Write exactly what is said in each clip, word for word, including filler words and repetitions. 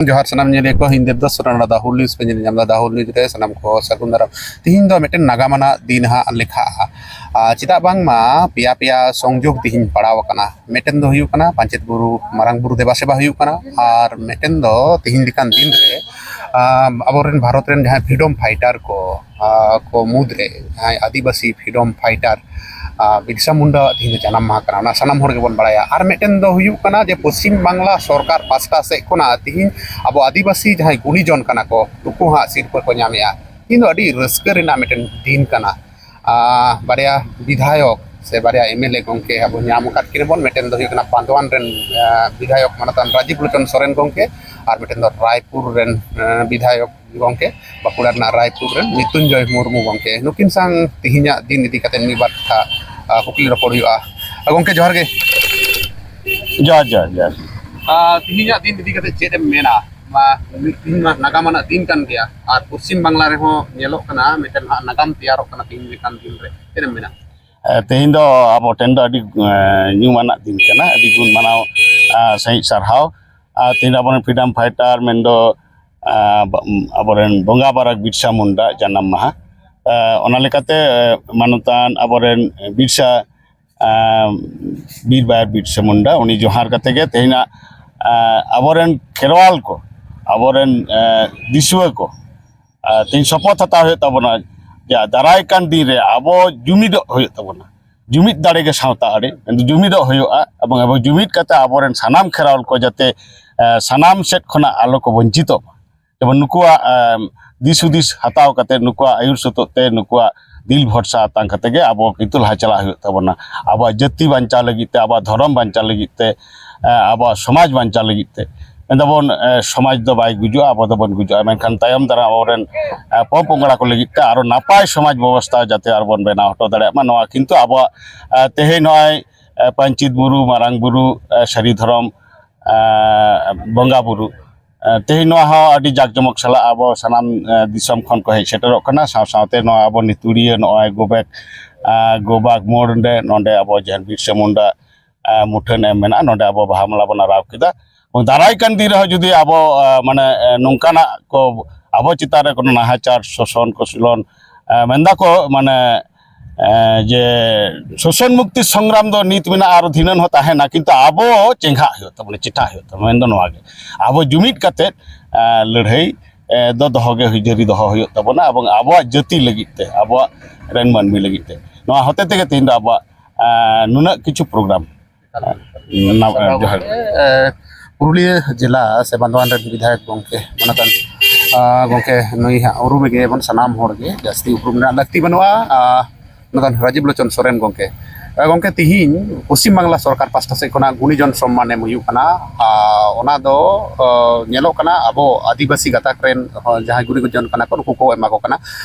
ᱡᱚᱦᱟᱨ ᱥᱟᱱᱟᱢ ᱧᱮᱞᱤᱭᱟᱹ ᱠᱚ, ᱤᱧ ᱫᱮᱵᱫᱟᱥ ᱥᱚᱨᱮᱱ ᱫᱟᱫᱟ ᱦᱩᱞ ᱱᱤᱭᱩᱡᱽ ᱯᱮ ᱧᱮᱞ ᱧᱟᱢ ᱮᱫᱟ᱾ ᱫᱟ ᱦᱩᱞ ᱱᱤᱭᱩᱡᱽ ᱨᱮ ᱥᱟᱱᱟᱢ ᱠᱚ ᱥᱟᱹᱜᱩᱱ ᱫᱟᱨᱟᱢ᱾ ᱛᱤᱦᱤᱧ ᱫᱚ ᱢᱤᱫᱴᱮᱱ ᱱᱟᱜᱟᱢ ᱟᱱᱟᱜ ᱫᱤᱱ ᱦᱟᱸᱜ ᱞᱮᱠᱷᱟᱜᱼᱟ᱾ ᱟᱨ ᱪᱮᱫᱟᱜ ᱵᱟᱝᱢᱟ ᱯᱮᱭᱟ ᱯᱮᱭᱟ ᱥᱚᱝᱡᱳᱜᱽ ᱛᱤᱦᱤᱧ ᱯᱟᱲᱟᱣ ᱟᱠᱟᱱᱟ᱾ ᱢᱤᱫᱴᱮᱱ ᱫᱚ ᱦᱩᱭᱩᱜ ᱠᱟᱱᱟ ᱯᱟᱧᱪᱮᱛ ᱵᱩᱨᱩ ᱢᱟᱨᱟᱝ ᱵᱩᱨᱩ ᱫᱮᱵᱟ ᱥᱮᱵᱟ ᱦᱩᱭᱩᱜ ᱠᱟᱱᱟ, ᱟᱨ ᱢᱤᱫᱴᱮᱱ ᱫᱚ ᱛᱤᱦᱤᱧ ᱞᱮᱠᱟᱱ ᱫᱤᱱ ᱨᱮ ᱟᱢ, ᱟᱵᱚᱨᱮᱱ ᱵᱷᱟᱨᱚᱛ ᱨᱮᱱ ᱡᱟᱦᱟᱸᱭ ᱯᱷᱨᱤᱰᱚᱢ ᱯᱷᱟᱭᱴᱟᱨ ᱠᱚ, ᱟ, ᱠᱚ ᱢᱩᱫᱽᱨᱮ ᱡᱟᱦᱟᱸᱭ ᱟᱹᱫᱤᱵᱟᱹᱥᱤ ᱯᱷᱨᱤᱰᱚᱢ ᱯᱷᱟᱭᱴᱟᱨ, ᱟ, ᱵᱤᱨᱥᱟ ᱢᱩᱱᱰᱟ ᱛᱤᱦᱤᱧ ᱫᱚ ᱡᱟᱱᱟᱢ ᱢᱟᱦᱟ ᱠᱟᱱᱟ, ᱚᱱᱟ ᱥᱟᱱᱟᱢ ᱦᱚᱲ ᱜᱮᱵᱚᱱ ᱵᱟᱲᱟᱭᱟ᱾ ᱟᱨ ᱢᱤᱫᱴᱮᱱ ᱫᱚ ᱦᱩᱭᱩᱜ ᱠᱟᱱᱟ ᱡᱮ ᱯᱚᱥᱪᱤᱢ ᱵᱟᱝᱞᱟ ᱥᱚᱨᱠᱟᱨ ᱯᱟᱥᱴᱟ ᱥᱮᱫ ᱠᱷᱚᱱᱟᱜ ᱛᱤᱦᱤᱧ ᱟᱵᱚ ᱟᱹᱫᱤᱵᱟᱹᱥᱤ ᱡᱟᱦᱟᱸᱭ ᱜᱩᱱᱤᱡᱚᱱ ᱠᱟᱱᱟ ᱠᱚ, ᱱᱩᱠᱩ ᱦᱟᱸᱜ ᱥᱤᱨᱯᱟᱹ ᱠᱚ ᱧᱟᱢᱮᱜᱼᱟ᱾ ᱛᱤᱦᱤᱧ ᱫᱚ ᱟᱹᱰᱤ ᱨᱟᱹᱥᱠᱟᱹ ᱨᱮᱱᱟᱜ ᱢᱤᱫᱴᱮᱱ ᱫᱤᱱ ᱠᱟᱱᱟ᱾ ᱟ, ᱵᱟᱨᱭᱟ ᱵᱤᱫᱷᱟᱭᱚᱠ ᱥᱮ ᱵᱟᱨᱭᱟ ᱮᱢ ᱮᱞ ᱮ ᱜᱚᱢᱠᱮ ᱟᱵᱚ ᱧᱟᱢ ᱟᱠᱟᱫ ᱠᱤᱱᱟ ᱵᱚᱱ᱾ ᱢᱤᱫᱴᱮᱱ ᱫᱚ ᱦᱩᱭᱩᱜ ᱠᱟᱱᱟ ᱵᱟᱸᱫᱣᱟᱱ ᱨᱮᱱ, ᱟ, ᱵᱤᱫᱷᱟᱭᱚᱠ ᱢᱟᱱᱚᱛᱟᱱ ᱨᱟᱡᱤᱵᱽ ᱞᱳᱪᱚᱱ ᱥᱚᱨᱮᱱ ᱜᱚᱢᱠᱮ, ᱟᱨ ᱢᱤᱫᱴᱮᱱ ᱫᱚ ᱨᱟᱭᱯᱩᱨ ᱨᱮᱱ, ᱟ, ᱵᱤᱫᱷᱟᱭᱚᱠ ᱜᱚᱢᱠᱮ, ᱵᱟᱸᱠᱩᱲᱟ ᱨᱮᱱᱟᱜ ᱨᱟᱭᱯᱩᱨ ᱨᱮᱱ ᱢᱨᱤᱛᱩᱧᱡᱚᱭ ᱢᱩᱨᱢᱩ ᱜᱚᱢᱠᱮ᱾ ᱱᱩᱠᱤᱱ ᱥᱟᱝ ᱛᱤᱦᱤᱧᱟᱜ ᱫᱤᱱ ᱤᱫᱤ ᱠᱟᱛᱮ ᱢᱤᱫ ᱵᱟᱨ ᱠᱟᱛᱷᱟ, ᱟ, ᱠᱩᱠᱞᱤ ᱨᱚᱯᱚᱲ ᱦᱩᱭᱩᱜᱼᱟ᱾ ᱟ, ᱜᱚᱢᱠᱮ, ᱡᱚᱦᱟᱨ ᱜᱮ᱾ ᱡᱚᱦᱟᱨ, ᱡᱚᱦᱟᱨ, ᱡᱚᱦᱟᱨ᱾ ᱟ, ᱛᱤᱦᱤᱧᱟᱜ ᱫᱤᱱ ᱤᱫᱤ ᱠᱟᱛᱮ ᱪᱮᱫ ᱮᱢ ᱢᱮᱱᱟ? ᱢᱟ, ᱛᱤᱦᱤᱧ ᱢᱟ ᱱᱟᱜᱟᱢ ᱟᱱᱟᱜ ᱫᱤᱱ ᱠᱟᱱ ᱜᱮᱭᱟ, ᱟᱨ ᱯᱚᱥᱪᱤᱢ ᱵᱟᱝᱞᱟ ᱨᱮᱦᱚᱸ ᱧᱮᱞᱚᱜ ᱠᱟᱱᱟ ᱢᱤᱫᱴᱮᱱ ᱦᱟᱸᱜ ᱱᱟᱜᱟᱢ ᱛᱮᱭᱟᱨᱚᱜ ᱠᱟᱱᱟ ᱛᱤᱦᱤᱧ ᱞᱮᱠᱟᱱ ᱫᱤᱱ ᱨᱮ᱾ ᱪᱮᱫ ᱮᱢ ᱢᱮᱱᱟ? ᱮ, ᱛᱮᱦᱮᱧ ᱫᱚ ᱟᱵᱚ ᱴᱷᱮᱱ ᱫᱚ ᱟᱹᱰᱤ, ᱮ, ᱧᱩᱢᱟᱱᱟᱜ ᱫᱤᱱ ᱠᱟᱱᱟ, ᱟᱹᱰᱤ ᱜᱩᱱ ᱢᱟᱱᱟᱣ, ᱟ, ᱥᱟᱺᱦᱤᱡ ᱥᱟᱨᱦᱟᱣ᱾ ᱟᱨ ᱛᱮᱦᱮᱧ ᱫᱚ ᱟᱵᱚᱨᱮᱱ ᱯᱷᱨᱤᱰᱚᱢ ᱯᱷᱟᱭᱴᱟᱨ ᱢᱮᱱᱫᱚ, ᱟ, ᱵᱟ-, ᱟᱵᱚᱨᱮᱱ ᱵᱚᱸᱜᱟ ᱵᱟᱨᱟᱠ ᱵᱤᱨᱥᱟ ᱢᱩᱱᱰᱟ ᱡᱟᱱᱟᱢ ᱢᱟᱦᱟ᱾ ᱟ, ᱚᱱᱟ ᱞᱮᱠᱟᱛᱮ, ᱮ, ᱢᱟᱱᱚᱛᱟᱱ ᱟᱵᱚᱨᱮᱱ ᱵᱤᱨᱥᱟ, ᱟ, ᱵᱤᱨ ᱵᱟᱭᱟᱨ ᱵᱤᱨᱥᱟ ᱢᱩᱱᱰᱟ, ᱩᱱᱤ ᱡᱚᱦᱟᱨ ᱠᱟᱛᱮ ᱜᱮ ᱛᱮᱦᱮᱧᱟᱜ, ᱟ, ᱟᱵᱚᱨᱮᱱ ᱠᱷᱮᱨᱣᱟᱞ ᱠᱚ, ᱟᱵᱚᱨᱮᱱ, ᱮ, ᱫᱤᱥᱩᱣᱟᱹ ᱠᱚ, ᱟᱨ ᱛᱮᱦᱮᱧ ᱥᱚᱯᱚᱛ ᱦᱟᱛᱟᱣ ᱦᱩᱭᱩᱜ ᱛᱟᱵᱚᱱᱟ ᱡᱮ ᱫᱟᱨᱟᱭ ᱠᱟᱱ ᱫᱤᱱ ᱨᱮ ᱟᱵᱚ ᱡᱩᱢᱤᱫᱚᱜ ᱦᱩᱭᱩᱜ ᱛᱟᱵᱚᱱᱟ᱾ ᱡᱩᱢᱤᱫ ᱫᱟᱲᱮ ᱜᱮ ᱥᱟᱶᱛᱟ ᱟᱹᱨᱤ᱾ ᱡᱩᱢᱤᱫᱚᱜ ᱦᱩᱭᱩᱜᱼᱟ ᱮᱵᱚᱝ ᱟᱵᱚ ᱡᱩᱢᱤᱫ ᱠᱟᱛᱮ ᱟᱵᱚᱨᱮᱱ ᱥᱟᱱᱟᱢ ᱠᱷᱮᱨᱣᱟᱞ ᱠᱚ ᱡᱟᱛᱮ, ᱮ, ᱥᱟᱱᱟᱢ ᱥᱮᱫ ᱠᱷᱚᱱᱟᱜ ᱟᱞᱚ ᱠᱚ ᱵᱚᱧᱪᱤᱛᱚᱜ ᱢᱟ᱾ ᱡᱮᱢᱚᱱ ᱱᱩᱠᱩᱣᱟᱜ, ᱮ, ᱫᱤᱥ ᱦᱩᱫᱤᱥ ᱦᱟᱛᱟᱣ ᱠᱟᱛᱮ, ᱱᱩᱠᱩᱣᱟᱜ ᱟᱹᱭᱩᱨ ᱥᱩᱛᱩᱜ ᱛᱮ, ᱱᱩᱠᱩᱣᱟᱜ ᱫᱤᱞ ᱵᱷᱚᱨᱥᱟ ᱟᱛᱟᱝ ᱠᱟᱛᱮ ᱜᱮ ᱟᱵᱚ ᱠᱤᱱᱛᱩ ᱞᱟᱦᱟ ᱪᱟᱞᱟᱜ ᱦᱩᱭᱩᱜ ᱛᱟᱵᱚᱱᱟ᱾ ᱟᱵᱚᱣᱟᱜ ᱡᱟᱹᱛᱤ ᱵᱟᱧᱪᱟᱣ ᱞᱟᱹᱜᱤᱫ ᱛᱮ, ᱟᱵᱚᱣᱟᱜ ᱫᱷᱚᱨᱚᱢ ᱵᱟᱧᱪᱟᱣ ᱞᱟᱹᱜᱤᱫ ᱛᱮ, ᱮ, ᱟᱵᱚᱣᱟᱜ ᱥᱚᱢᱟᱡᱽ ᱵᱟᱧᱪᱟᱣ ᱞᱟᱹᱜᱤᱫ ᱛᱮ᱾ ᱢᱮᱱᱫᱟᱵᱚᱱ, ᱮ, ᱥᱚᱢᱟᱡᱽ ᱫᱚ ᱵᱟᱭ ᱜᱩᱡᱩᱜᱼᱟ, ᱟᱵᱚ ᱫᱚᱵᱚᱱ ᱜᱩᱡᱩᱜᱼᱟ᱾ ᱢᱮᱱᱠᱷᱟᱱ ᱛᱟᱭᱚᱢ ᱫᱟᱨᱟᱢ ᱟᱵᱚᱨᱮᱱ, ᱮ, ᱯᱚᱼᱯᱚᱝᱲᱟ ᱠᱚ ᱞᱟᱹᱜᱤᱫ ᱛᱮ ᱟᱨᱚ ᱱᱟᱯᱟᱭ ᱥᱚᱢᱟᱡᱽ ᱵᱮᱵᱚᱥᱛᱷᱟ ᱡᱟᱛᱮ ᱟᱨᱚ ᱵᱚᱱ ᱵᱮᱱᱟᱣ ᱦᱚᱴᱚ ᱫᱟᱲᱮᱭᱟᱜ ᱢᱟ, ᱱᱚᱣᱟ ᱠᱤᱱᱛᱩ ᱟᱵᱚᱣᱟᱜ, ᱮ, ᱛᱮᱦᱮᱧ ᱱᱚᱜᱼᱚᱭ, ᱮ, ᱯᱟᱧᱪᱮᱛ ᱵᱩᱨᱩ, ᱢᱟᱨᱟᱝ ᱵᱩᱨᱩ, ᱮ, ᱥᱟᱹᱨᱤ ᱫᱷᱚᱨᱚᱢ, ᱮ, ᱵᱚᱸᱜᱟ ᱵᱩᱨᱩ, ᱮ, ᱛᱮᱦᱮᱧ ᱱᱚᱣᱟ ᱦᱚᱸ ᱟᱹᱰᱤ ᱡᱟᱠ ᱡᱚᱢᱚᱠ ᱥᱟᱞᱟᱜ ᱟᱵᱚ ᱥᱟᱱᱟᱢ, ᱮ, ᱫᱤᱥᱚᱢ ᱠᱷᱚᱱ ᱠᱚ ᱦᱮᱡ ᱥᱮᱴᱮᱨᱚᱜ ᱠᱟᱱᱟ᱾ ᱥᱟᱶ ᱥᱟᱶᱛᱮ ᱱᱚᱣᱟ ᱟᱵᱚ ᱱᱤᱛᱩᱲᱤᱭᱟᱹ ᱱᱚᱜᱼᱚᱭ ᱜᱳᱵᱮᱠ, ᱮ, ᱜᱳᱵᱟᱜᱽ ᱢᱳᱲ ᱨᱮ ᱱᱚᱰᱮ ᱟᱵᱚ ᱡᱟᱦᱟᱸ ᱵᱤᱨᱥᱟ ᱢᱩᱱᱰᱟ, ᱮ, ᱢᱩᱴᱷᱟᱹᱱ ᱮᱢ ᱢᱮᱱᱟᱜᱼᱟ, ᱱᱚᱰᱮ ᱟᱵᱚ ᱵᱟᱦᱟ ᱢᱟᱞᱟ ᱵᱚᱱ ᱟᱨᱟᱣ ᱠᱮᱫᱟ᱾ ᱫᱟᱨᱟᱭ ᱠᱟᱱ ᱫᱤᱱ ᱨᱮᱦᱚᱸ ᱡᱩᱫᱤ ᱟᱵᱚ, ᱟ, ᱢᱟᱱᱮ, ᱮ, ᱱᱚᱝᱠᱟᱱᱟᱜ ᱠᱚ ᱟᱵᱚ ᱪᱮᱛᱟᱱ ᱨᱮ ᱠᱳᱱᱳ ᱱᱟᱦᱟᱪᱟᱨ, ᱥᱳᱥᱚᱱ, ᱠᱚᱥᱞᱚᱱ, ᱮ, ᱢᱮᱱᱫᱟᱠᱚ, ᱢᱟᱱᱮ, ᱮ, ᱡᱮ ᱥᱳᱥᱚᱱ ᱢᱩᱠᱛᱤ ᱥᱚᱝᱜᱨᱟᱢ ᱫᱚ ᱱᱤᱛ ᱢᱮᱱᱟᱜᱼᱟ, ᱟᱨ ᱫᱷᱤᱱᱟᱹᱱ ᱦᱚᱸ ᱛᱟᱦᱮᱱᱟ, ᱠᱤᱱᱛᱩ ᱟᱵᱚ ᱪᱮᱸᱜᱷᱟᱜ ᱦᱩᱭᱩᱜ ᱛᱟᱵᱚᱱᱟ, ᱪᱮᱴᱷᱟᱜ ᱦᱩᱭᱩᱜ ᱛᱟᱵᱚᱱᱟ᱾ ᱢᱮᱱᱫᱚ ᱱᱚᱣᱟ ᱜᱮ, ᱟᱵᱚ ᱡᱩᱢᱤᱫ ᱠᱟᱛᱮᱫ, ᱮ, ᱞᱟᱹᱲᱦᱟᱹᱭ, ᱮ, ᱫᱚ ᱫᱚᱦᱚ ᱜᱮ ᱦᱩᱭ-, ᱡᱟᱹᱨᱤ ᱫᱚᱦᱚ ᱦᱩᱭᱩᱜ ᱛᱟᱵᱚᱱᱟ, ᱮᱵᱚᱝ ᱟᱵᱚᱣᱟᱜ ᱡᱟᱹᱛᱤ ᱞᱟᱹᱜᱤᱫ ᱛᱮ, ᱟᱵᱚᱣᱟᱜ ᱨᱮᱱ ᱢᱟᱹᱱᱢᱤ ᱞᱟᱹᱜᱤᱫ ᱛᱮ᱾ ᱱᱚᱣᱟ ᱦᱚᱛᱮ ᱛᱮᱜᱮ ᱛᱮᱦᱮᱧ ᱫᱚ ᱟᱵᱚᱣᱟᱜ, ᱮ, ᱱᱩᱱᱟᱹᱜ ᱠᱤᱪᱷᱩ ᱯᱨᱳᱜᱨᱟᱢ᱾ ᱱᱟ-, ᱥᱟᱨᱦᱟᱣ ᱡᱚᱦᱟᱨ᱾ ᱜᱚᱢᱠᱮ, ᱮ, ᱯᱩᱨᱩᱞᱤᱭᱟᱹ ᱡᱮᱞᱟ ᱥᱮ ᱵᱟᱱᱫᱳᱣᱟᱱ ᱨᱮᱱ ᱵᱤᱫᱷᱟᱭᱚᱠ ᱜᱚᱢᱠᱮ, ᱚᱱᱟ ᱠᱟᱱ, ᱟ, ᱜᱚᱢᱠᱮ ᱱᱩᱭ ᱦᱟᱸᱜ ᱩᱨᱩᱢᱮ ᱜᱮᱭᱟᱵᱚᱱ ᱥᱟᱱᱟᱢ ᱦᱚᱲ ᱜᱮ, ᱡᱟᱹᱥᱛᱤ ᱩᱯᱨᱩᱢ ᱨᱮᱱᱟᱜ ᱞᱟᱹᱠᱛᱤ ᱵᱟᱹᱱᱩᱜᱼᱟ᱾ ᱟ, ᱚᱱᱟ ᱠᱟᱱ ᱨᱟᱡᱤᱵ ᱞᱳᱪᱚᱱ ᱥᱚᱨᱮᱱ ᱜᱚᱢᱠᱮ᱾ ᱟ, ᱜᱚᱢᱠᱮ, ᱛᱤᱦᱤᱧ ᱯᱚᱥᱪᱤᱢ ᱵᱟᱝᱞᱟ ᱥᱚᱨᱠᱟᱨ ᱯᱟᱥᱴᱟ ᱥᱮᱫ ᱠᱷᱚᱱᱟᱜ ᱜᱩᱱᱤᱡᱚᱱ ᱥᱚᱢᱢᱟᱱ ᱮᱢ ᱦᱩᱭᱩᱜ ᱠᱟᱱᱟ᱾ ᱟ, ᱚᱱᱟ ᱫᱚ, ᱟ, ᱧᱮᱞᱚᱜ ᱠᱟᱱᱟ ᱟᱵᱚ ᱟᱹᱫᱤᱵᱟᱹᱥᱤ ᱜᱟᱛᱟᱠ ᱨᱮᱱ, ᱟ, ᱡᱟᱦᱟᱸᱭ ᱜᱩᱱᱤᱡᱚᱱ ᱠᱟᱱᱟ ᱠᱚ, ᱱᱩᱠᱩ ᱠᱚ ᱮᱢᱟ ᱠᱚ ᱠᱟᱱᱟ᱾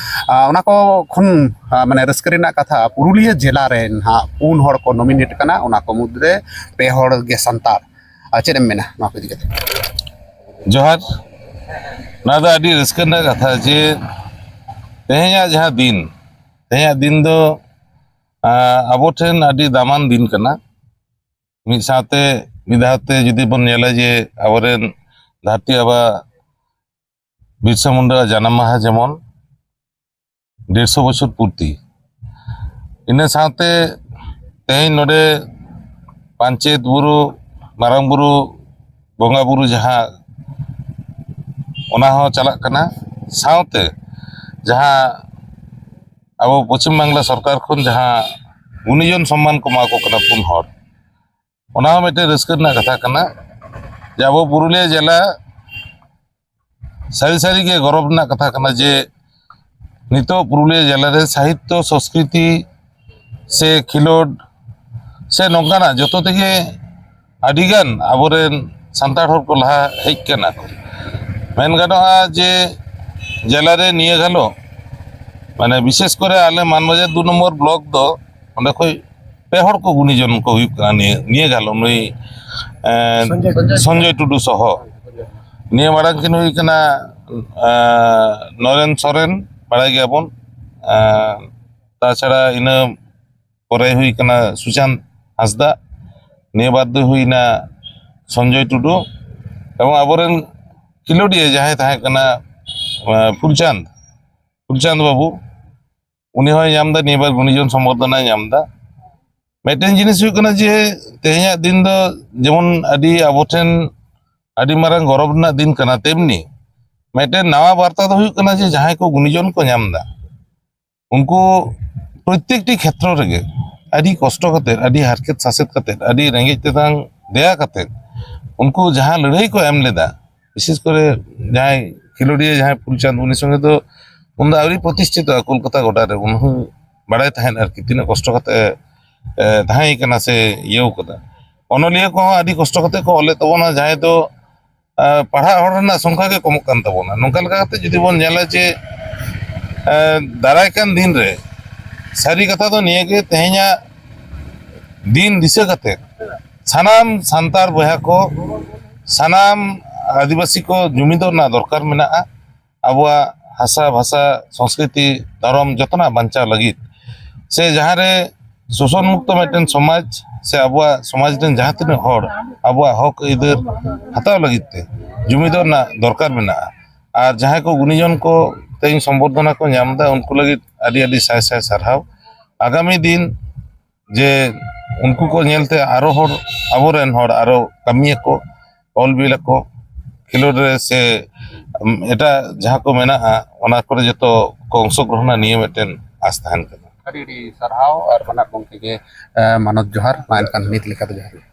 ᱟ, ᱚᱱᱟ ᱠᱚ ᱠᱷᱚᱱ, ᱟ, ᱢᱟᱱᱮ, ᱨᱟᱹᱥᱠᱟᱹ ᱨᱮᱱᱟᱜ ᱠᱟᱛᱷᱟ, ᱯᱩᱨᱩᱞᱤᱭᱟᱹ ᱡᱮᱞᱟ ᱨᱮᱱ ᱦᱟᱸᱜ ᱯᱩᱱ ᱦᱚᱲ ᱠᱚ ᱱᱚᱢᱤᱱᱮᱴ ᱠᱟᱱᱟ, ᱚᱱᱟ ᱠᱚ ᱢᱩᱫᱽᱨᱮ ᱯᱮ ᱦᱚᱲ ᱜᱮ ᱥᱟᱱᱛᱟᱲ᱾ ᱟᱨ ᱪᱮᱫ ᱮᱢ ᱢᱮᱱᱟ ᱱᱚᱣᱟ ᱠᱚ ᱤᱫᱤ ᱠᱟᱛᱮ? ᱡᱚᱦᱟᱨ᱾ ᱱᱚᱣᱟ ᱫᱚ ᱟᱹᱰᱤ ᱨᱟᱹᱥᱠᱟᱹ ᱨᱮᱱᱟᱜ ᱠᱟᱛᱷᱟ ᱡᱮ ᱛᱮᱦᱮᱧᱟᱜ ᱡᱟᱦᱟᱸ ᱫᱤᱱ, ᱛᱮᱦᱮᱧᱟᱜ ᱫᱤᱱ ᱫᱚ, ᱟ, ᱟᱵᱚ ᱴᱷᱮᱱ ᱟᱹᱰᱤ ᱫᱟᱢᱟᱱ ᱫᱤᱱ ᱠᱟᱱᱟ᱾ ᱢᱤᱫ ᱥᱟᱶᱛᱮ, ᱢᱤᱫ ᱫᱷᱟᱣ ᱛᱮ ᱡᱩᱫᱤ ᱵᱚᱱ ᱧᱮᱞᱟ ᱡᱮ ᱟᱵᱚᱨᱮᱱ ᱫᱷᱟᱹᱨᱛᱤ ᱟᱵᱟ ᱵᱤᱨᱥᱟ ᱢᱩᱱᱰᱟ ᱡᱟᱱᱟᱢ ᱢᱟᱦᱟ ᱡᱮᱢᱚᱱ ᱰᱮᱲᱥᱚ ᱵᱚᱪᱷᱚᱨ ᱯᱩᱨᱛᱤ, ᱤᱱᱟᱹ ᱥᱟᱶᱛᱮ ᱛᱮᱦᱮᱧ ᱱᱚᱰᱮ ᱯᱟᱧᱪᱮᱛ ᱵᱩᱨᱩ, ᱢᱟᱨᱟᱝ ᱵᱩᱨᱩ ᱵᱚᱸᱜᱟ ᱵᱩᱨᱩ ᱡᱟᱦᱟᱸ, ᱚᱱᱟ ᱦᱚᱸ ᱪᱟᱞᱟᱜ ᱠᱟᱱᱟ᱾ ᱥᱟᱶᱛᱮ ᱡᱟᱦᱟᱸ ᱟᱵᱚ ᱯᱚᱪᱷᱤᱢ ᱵᱟᱝᱞᱟ ᱥᱚᱨᱠᱟᱨ ᱠᱷᱚᱱ ᱡᱟᱦᱟᱸ ᱜᱩᱱᱤᱡᱚᱱ ᱥᱚᱢᱢᱟᱱ ᱠᱚ ᱮᱢᱟ ᱠᱚ ᱠᱟᱱᱟ ᱯᱩᱱ ᱦᱚᱲ, ᱚᱱᱟ ᱦᱚᱸ ᱢᱤᱫᱴᱮᱱ ᱨᱟᱹᱥᱠᱟᱹ ᱨᱮᱱᱟᱜ ᱠᱟᱛᱷᱟ ᱠᱟᱱᱟ ᱡᱮ ᱟᱵᱚ ᱯᱩᱨᱩᱞᱤᱭᱟᱹ ᱡᱮᱞᱟ ᱥᱟᱹᱨᱤ ᱥᱟᱹᱨᱤ ᱜᱮ ᱜᱚᱨᱚᱵᱽ ᱨᱮᱱᱟᱜ ᱠᱟᱛᱷᱟ ᱠᱟᱱᱟ ᱡᱮ ᱱᱤᱛᱚᱜ ᱯᱩᱨᱩᱞᱤᱭᱟᱹ ᱡᱮᱞᱟ ᱨᱮ ᱥᱟᱦᱤᱛᱛᱚ, ᱥᱚᱸᱥᱠᱨᱤᱛᱤ ᱥᱮ ᱠᱷᱮᱞᱳᱰ ᱥᱮ ᱱᱚᱝᱠᱟᱱᱟᱜ ᱡᱚᱛᱚ ᱛᱮᱜᱮ ᱟᱹᱰᱤᱜᱟᱱ ᱟᱵᱚᱨᱮᱱ ᱥᱟᱱᱛᱟᱲ ᱦᱚᱲ ᱠᱚ ᱞᱟᱦᱟ ᱦᱮᱡ ᱠᱟᱱᱟ ᱠᱚ᱾ ᱢᱮᱱ ᱜᱟᱱᱚᱜᱼᱟ ᱡᱮ ᱡᱮᱞᱟ ᱨᱮ ᱱᱤᱭᱟᱹ ᱜᱷᱟᱞᱚ, ᱢᱟᱱᱮ, ᱵᱤᱥᱮᱥ ᱠᱚᱨᱮ ᱟᱞᱮ ᱢᱟᱱᱵᱟᱡᱟᱨ ᱫᱩ ᱱᱚᱢᱵᱚᱨ ᱵᱞᱚᱠ ᱫᱚ ᱚᱸᱰᱮ ᱠᱷᱚᱡ ᱯᱮ ᱦᱚᱲ ᱠᱚ ᱜᱩᱱᱤᱡᱚᱱ ᱠᱚ ᱦᱩᱭᱩᱜ ᱠᱟᱱᱟ ᱱᱤᱭᱟᱹ, ᱱᱤᱭᱟᱹ ᱜᱷᱟᱞᱚ, ᱱᱩᱭ, ᱮᱸ, ᱥᱚᱧᱡᱚᱭ ᱴᱩᱰᱩ᱾ ᱥᱚᱧᱡᱚᱭ ᱴᱩᱰᱩ ᱥᱚᱦᱚ᱾ ᱱᱤᱭᱟᱹ ᱢᱟᱲᱟᱝ ᱠᱤᱱ ᱦᱩᱭ ᱠᱟᱱᱟ, ᱮᱸ, ᱱᱚᱨᱮᱱ ᱥᱚᱨᱮᱱ, ᱵᱟᱲᱟᱭ ᱜᱮᱭᱟᱵᱚᱱ᱾ ᱮᱸ, ᱛᱟᱪᱷᱟᱲᱟ ᱤᱱᱟᱹ ᱯᱚᱨᱮ ᱦᱩᱭ ᱠᱟᱱᱟ ᱥᱩᱥᱟᱱᱛ ᱦᱟᱸᱥᱫᱟ, ᱱᱤᱭᱟᱹ ᱵᱟᱨ ᱫᱚ ᱦᱩᱭᱱᱟ ᱥᱚᱧᱡᱚᱭ ᱴᱩᱰᱩ᱾ ᱮᱵᱚᱝ ᱟᱵᱚᱨᱮᱱ ᱠᱷᱮᱞᱳᱰᱤᱭᱟᱹ ᱡᱟᱦᱟᱸᱭ ᱛᱟᱦᱮᱸ ᱠᱟᱱᱟ, ᱟᱸ, ᱯᱷᱩᱞᱪᱟᱸᱫᱽ, ᱯᱷᱩᱞᱪᱟᱸᱫᱽ ᱵᱟᱹᱵᱩ, ᱩᱱᱤ ᱦᱚᱸᱭ ᱧᱟᱢ ᱮᱫᱟ, ᱱᱤᱭᱟᱹ ᱵᱟᱨ ᱜᱩᱱᱤᱡᱚᱱ ᱥᱚᱢᱵᱚᱨᱫᱷᱚᱱᱟᱭ ᱧᱟᱢ ᱮᱫᱟ᱾ ᱢᱤᱫᱴᱮᱱ ᱡᱤᱱᱤᱥ ᱦᱩᱭᱩᱜ ᱠᱟᱱᱟ ᱡᱮ ᱛᱮᱦᱮᱧᱟᱜ ᱫᱤᱱ ᱫᱚ ᱡᱮᱢᱚᱱ ᱟᱹᱰᱤ ᱟᱵᱚ ᱴᱷᱮᱱ ᱟᱹᱰᱤ ᱢᱟᱨᱟᱝ ᱜᱚᱨᱚᱵᱽ ᱨᱮᱱᱟᱜ ᱫᱤᱱ ᱠᱟᱱᱟ, ᱛᱮᱢᱱᱤ ᱢᱤᱫᱴᱮᱱ ᱱᱟᱣᱟ ᱵᱟᱨᱛᱟ ᱫᱚ ᱦᱩᱭᱩᱜ ᱠᱟᱱᱟ ᱡᱮ ᱡᱟᱦᱟᱸᱭ ᱠᱚ ᱜᱩᱱᱤᱡᱚᱱ ᱠᱚ ᱧᱟᱢ ᱮᱫᱟ, ᱩᱱᱠᱩ ᱯᱨᱚᱛᱮᱠᱴᱤ ᱠᱷᱮᱛᱨᱚ ᱨᱮᱜᱮ ᱟᱹᱰᱤ ᱠᱚᱥᱴᱚ ᱠᱟᱛᱮᱫ, ᱟᱹᱰᱤ ᱦᱟᱨᱠᱮᱛ ᱥᱟᱥᱮᱛ ᱠᱟᱛᱮᱫ, ᱟᱹᱰᱤ ᱨᱮᱸᱜᱮᱡ ᱛᱮᱛᱟᱝ ᱫᱮᱭᱟ ᱠᱟᱛᱮᱫ ᱩᱱᱠᱩ ᱡᱟᱦᱟᱸ ᱞᱟᱹᱲᱦᱟᱹᱭ ᱠᱚ ᱮᱢ ᱞᱮᱫᱟ, ᱵᱤᱥᱮᱥ ᱠᱚᱨᱮ ᱡᱟᱦᱟᱸᱭ ᱠᱷᱮᱞᱳᱰᱤᱭᱟᱹ ᱡᱟᱦᱟᱸᱭ ᱯᱷᱩᱞᱪᱟᱸᱫᱽ, ᱩᱱᱤ ᱥᱚᱸᱜᱮ ᱫᱚ ᱩᱱᱫᱚ ᱟᱹᱣᱨᱤ ᱯᱨᱚᱛᱤᱥᱴᱷᱤᱛᱚᱜᱼᱟ ᱠᱳᱞᱠᱟᱛᱟ ᱜᱚᱰᱟ ᱨᱮ, ᱩᱱ ᱦᱚᱸ ᱵᱟᱲᱟᱭ ᱛᱟᱦᱮᱸᱫ ᱟᱨᱠᱤ ᱛᱤᱱᱟᱹᱜ ᱠᱚᱥᱴᱚ ᱠᱟᱛᱮ ᱮ, ᱛᱟᱦᱮᱸ ᱠᱟᱱᱟ ᱥᱮ ᱤᱭᱟᱹᱣ ᱠᱟᱫᱟ᱾ ᱚᱱᱚᱞᱤᱭᱟᱹ ᱠᱚᱦᱚᱸ ᱟᱹᱰᱤ ᱠᱚᱥᱴᱚ ᱠᱟᱛᱮ ᱠᱚ ᱚᱞᱮᱫ ᱛᱟᱵᱚᱱᱟ, ᱡᱟᱦᱟᱸᱭ ᱫᱚ ᱮ, ᱯᱟᱲᱦᱟᱜ ᱦᱚᱲ ᱨᱮᱱᱟᱜ ᱥᱚᱝᱠᱷᱟ ᱜᱮ ᱠᱚᱢᱚᱜ ᱠᱟᱱ ᱛᱟᱵᱚᱱᱟ᱾ ᱱᱚᱝᱠᱟ ᱞᱮᱠᱟ ᱠᱟᱛᱮ ᱡᱩᱫᱤ ᱵᱚᱱ ᱧᱮᱞᱟ ᱡᱮ ᱮ, ᱫᱟᱨᱟᱭ ᱠᱟᱱ ᱫᱤᱱ ᱨᱮ ᱥᱟᱹᱨᱤ ᱠᱟᱛᱷᱟ ᱫᱚ ᱱᱤᱭᱟᱹ ᱜᱮ, ᱛᱮᱦᱮᱧᱟᱜ ᱫᱤᱱ ᱫᱤᱥᱟᱹ ᱠᱟᱛᱮ ᱥᱟᱱᱟᱢ ᱥᱟᱱᱛᱟᱲ ᱵᱚᱭᱦᱟ ᱠᱚ, ᱥᱟᱱᱟᱢ ᱟᱹᱫᱤᱵᱟᱹᱥᱤ ᱠᱚ ᱡᱩᱢᱤᱫᱚᱜ ᱨᱮᱱᱟᱜ ᱫᱚᱨᱠᱟᱨ ᱢᱮᱱᱟᱜᱼᱟ᱾ ᱟᱵᱚᱣᱟᱜ ᱦᱟᱥᱟ, ᱵᱷᱟᱥᱟ, ᱥᱚᱝᱥᱠᱨᱤᱛᱤ, ᱫᱷᱚᱨᱚᱢ ᱡᱚᱛᱚᱱᱟᱜ ᱵᱟᱧᱪᱟᱣ ᱞᱟᱹᱜᱤᱫ ᱥᱮ ᱡᱟᱦᱟᱸ ᱨᱮ ᱥᱳᱥᱚᱱ ᱢᱩᱠᱛᱚ ᱢᱤᱫᱴᱮᱱ ᱥᱚᱢᱟᱡᱽ ᱥᱮ ᱟᱵᱚᱣᱟᱜ ᱥᱚᱢᱟᱡᱽ ᱨᱮᱱ ᱡᱟᱦᱟᱸ ᱛᱤᱱᱟᱹᱜ ᱦᱚᱲ ᱟᱵᱚᱣᱟᱜ ᱦᱚᱠ ᱟᱹᱭᱫᱟᱹᱨ ᱦᱟᱛᱟᱣ ᱞᱟᱹᱜᱤᱫ ᱛᱮ ᱡᱩᱢᱤᱫᱚᱜ ᱨᱮᱱᱟᱜ ᱫᱚᱨᱠᱟᱨ ᱢᱮᱱᱟᱜᱼᱟ᱾ ᱟᱨ ᱡᱟᱦᱟᱸᱭ ᱠᱚ ᱜᱩᱱᱤᱡᱚᱱ ᱠᱚ ᱛᱮᱦᱮᱧ ᱥᱚᱢᱵᱚᱨᱫᱷᱚᱱᱟ ᱠᱚ ᱧᱟᱢ ᱮᱫᱟ, ᱩᱱᱠᱩ ᱞᱟᱹᱜᱤᱫ ᱟᱹᱰᱤ ᱟᱹᱰᱤ ᱥᱟᱭ ᱥᱟᱭ ᱥᱟᱨᱦᱟᱣ᱾ ᱟᱜᱟᱢᱤ ᱫᱤᱱ ᱡᱮ ᱩᱱᱠᱩ ᱠᱚ ᱧᱮᱞᱛᱮ ᱟᱨᱚ ᱦᱚᱲ, ᱟᱵᱚᱨᱮᱱ ᱦᱚᱲ ᱟᱨᱚ ᱠᱟᱹᱢᱤᱭᱟᱠᱚ, ᱚᱞ ᱵᱤᱞ ᱟᱠᱚ, ᱠᱷᱮᱞᱳᱰ ᱨᱮ ᱥᱮ, ᱩᱢ, ᱮᱴᱟᱜ ᱡᱟᱦᱟᱸ ᱠᱚ ᱢᱮᱱᱟᱜᱼᱟ, ᱚᱱᱟ ᱠᱚᱨᱮ ᱡᱚᱛᱚ ᱠᱚ ᱚᱝᱥᱚᱜᱨᱚᱦᱚᱱᱟ, ᱱᱤᱭᱟᱹ ᱢᱤᱫᱴᱮᱱ ᱟᱥ ᱛᱟᱦᱮᱱ ᱠᱟᱱᱟ᱾ ᱟᱹᱰᱤ ᱟᱹᱰᱤ ᱥᱟᱨᱦᱟᱣ ᱟᱨ ᱵᱟᱱᱟᱨ ᱜᱚᱢᱠᱮ ᱜᱮ, ᱮ, ᱢᱟᱱᱚᱛ ᱡᱚᱦᱟᱨ᱾ ᱢᱟ ᱮᱱᱠᱷᱟᱱ ᱱᱤᱛ ᱞᱮᱠᱟ ᱫᱚ ᱡᱚᱦᱟᱨ ᱜᱮ᱾